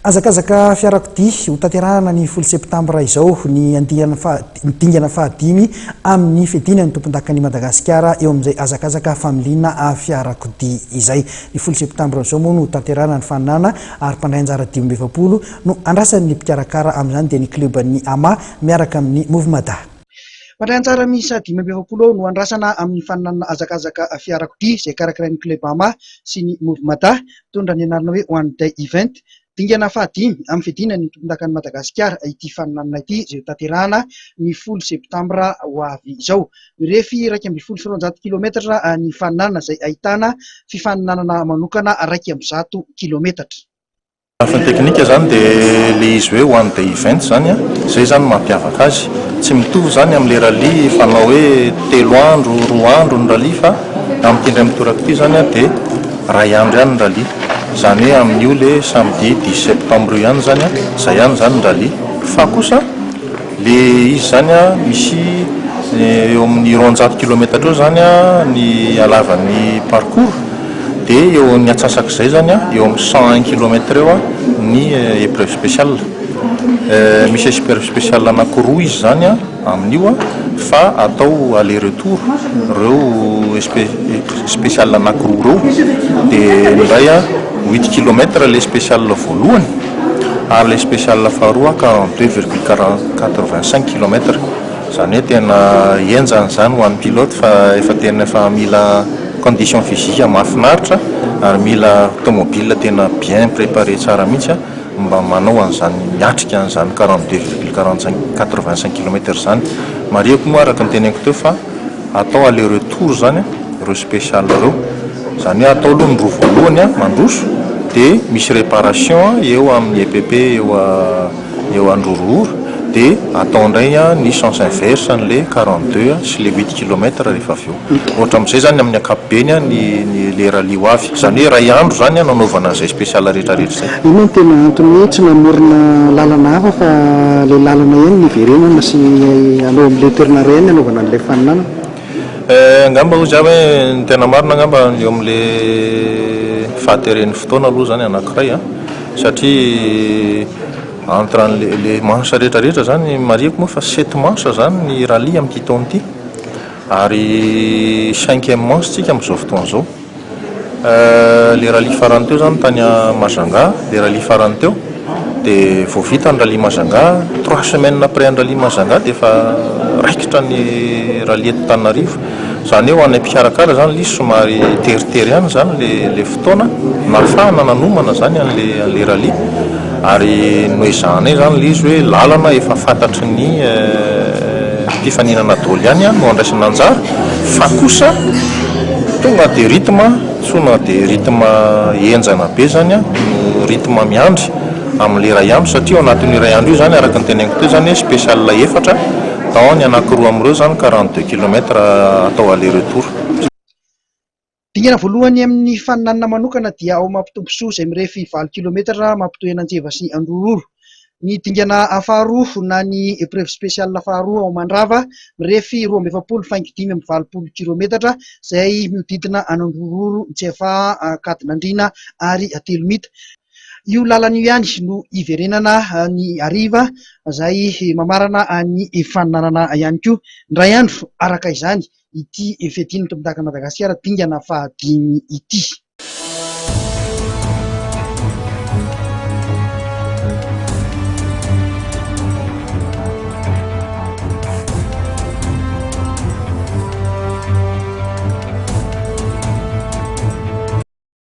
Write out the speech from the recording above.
Hazakazaka fiarakodia ho tanterahana ny folo septambra izao ny andiany faha ny dingana fahadimy amin'ny fiadiana ny tompondakan'i Madagasikara eo amin'izay hazakazaka familiana fiarakodia izay. Ny folo septambra izao moa no ho tanterahana ny faninana ary mpandray anjara 45 no andrasan'ny mpikarakara amin'izany dia ny klioban'ny ama miaraka amin'ny Mouvmada. Mpandray anjara miisa 45 eo no andrasana amin'ny faninanana hazakazaka fiarakodia izay karakarain'ny Club ama sy ny Mouvmada mitondra ny anarana hoe One Day Event. Dingana fahadimy amin'ny fiadiana ny tompondakan'i Madagasikara ity faninanana ity izay hotanterahana ny folo septambra ho avy izao. Mirefy 211 kilometatra ny faninanana izay ahitana fifaninanana manokana 101 kilometatra. Lafiny teknika izany dia ilay izy hoe one day event izany an, izay izany no mampiavaka azy. Tsy mitovy izany amin'ilay rallye fanao hoe telo andro, roa andro ny rallye fa amin'ity indray mitoraka ity izany an dia iray andro ihany ny rallye. Izany hoe amin'io ilay samedi dix septembre io ihany izany an, izay ihany izany ny rallye. Fa kosa ilay izy izany an misy eo amin'ny 200 kilometatra eo izany an ny halavan'ny parcours. Dia eo amin'ny atsasak'izay izany an, eo amin'ny 101 kilomètre eo ny épreuve spéciale. Misy épreuve spéciale anankiroa izy izany an, amin'io an, fa atao aller retour ireo spéciale anankiroa ireo. Dia ny iray an, huit kilomètre ilay spéciale voalohany, ary ilay spéciale faharoa 42 virgule 85 kilomètre. Izany hoe tena henjana izany ho an'ny pilote fa efa tena efa mila condition physique mahafinaritra ary mila tomobile tena bien préparé tsara mihitsy mba manao an'izany miatrika an'izany 42 virgule 45 85 kilomètre izany. Marihiko moa araka ny teneniko teo fa atao aller retour izany ireo spécial ireo. Izany hoe atao aloha ny roa voalohany mandroso dia misy réparation eo amin'ny EPP eo eo Androroro dia atao indray ny sens inverse an'ilay 42 sy ilay huit kilomètre rehefa avy eo. Ohatra amin'izay izany amin'ny ankapobeny ny ny le rallye ho avy. Izany hoe iray andro izany nanaovana an'izay spécial rehetra rehetra izay. Inona no tena antony hoe tsy namorona lalana hafa fa ilay lalana ihany no hiverenana sy hanao amin'ilay toerana iray ihany hanaovana an'ilay faninanana? Angamba hoy za hoe ny tena marina angamba eo amin'ilay fahateren'ny fotoana aloha izany anankiray an, satria entre an'le le manche rehetra rehetra zany, marihiko moa fa sept manche zany ny rallye amin'ity taona ity ary cinquième manche tsika amin'izao fotoana izao. Le rallye farany teo zany tany Majunga, le rallye farany teo dia vao vita ny rallye Majunga, trois semaines après ny rallye Majunga dia efa raikitra ny rallye eto Antananarivo. Izany hoe ho anay mpikarakara izany ilay izy somary teritery ihany izany ilay ilay fotoana nahafahana nanomana izany an'ilay an'ilay rallye ary noezahanay izany ilay izy hoe lalana efa fantatry ny mpifaninana daholo ihany no andraisana anjara fa kosa tonga dia rythme tsona dia rythme henjana be izany no rythme miandry amin'ilay iray andro satria ao anatin'io iray andro io izany araka ny teneniko teo izany hoe spécial efatra Tao ny anankiroa amin'ireo izany 42 kilomètre atao aller retour. Dingana voalohany amin'ny faninanana manokana dia ao Mampitombosoa izay mirefy valo kilometatra mampitohy an'Anjeva sy Androroro. Ny dingana faharoa na ny épreuve spéciale faharoa ao Mandrava mirefy 42 faingo 85 kilometatra izay mihodidina an'Androroro, Tsiafaha, Ankadinandriana ary Telomita. Io lalana io ihany no hiverenana ny hariva izay mamarana ny faninanana ihany koa. Indray andro araka izany ity fiadian'ny tompondakan'i Madagasikara dingana fahadimy ity.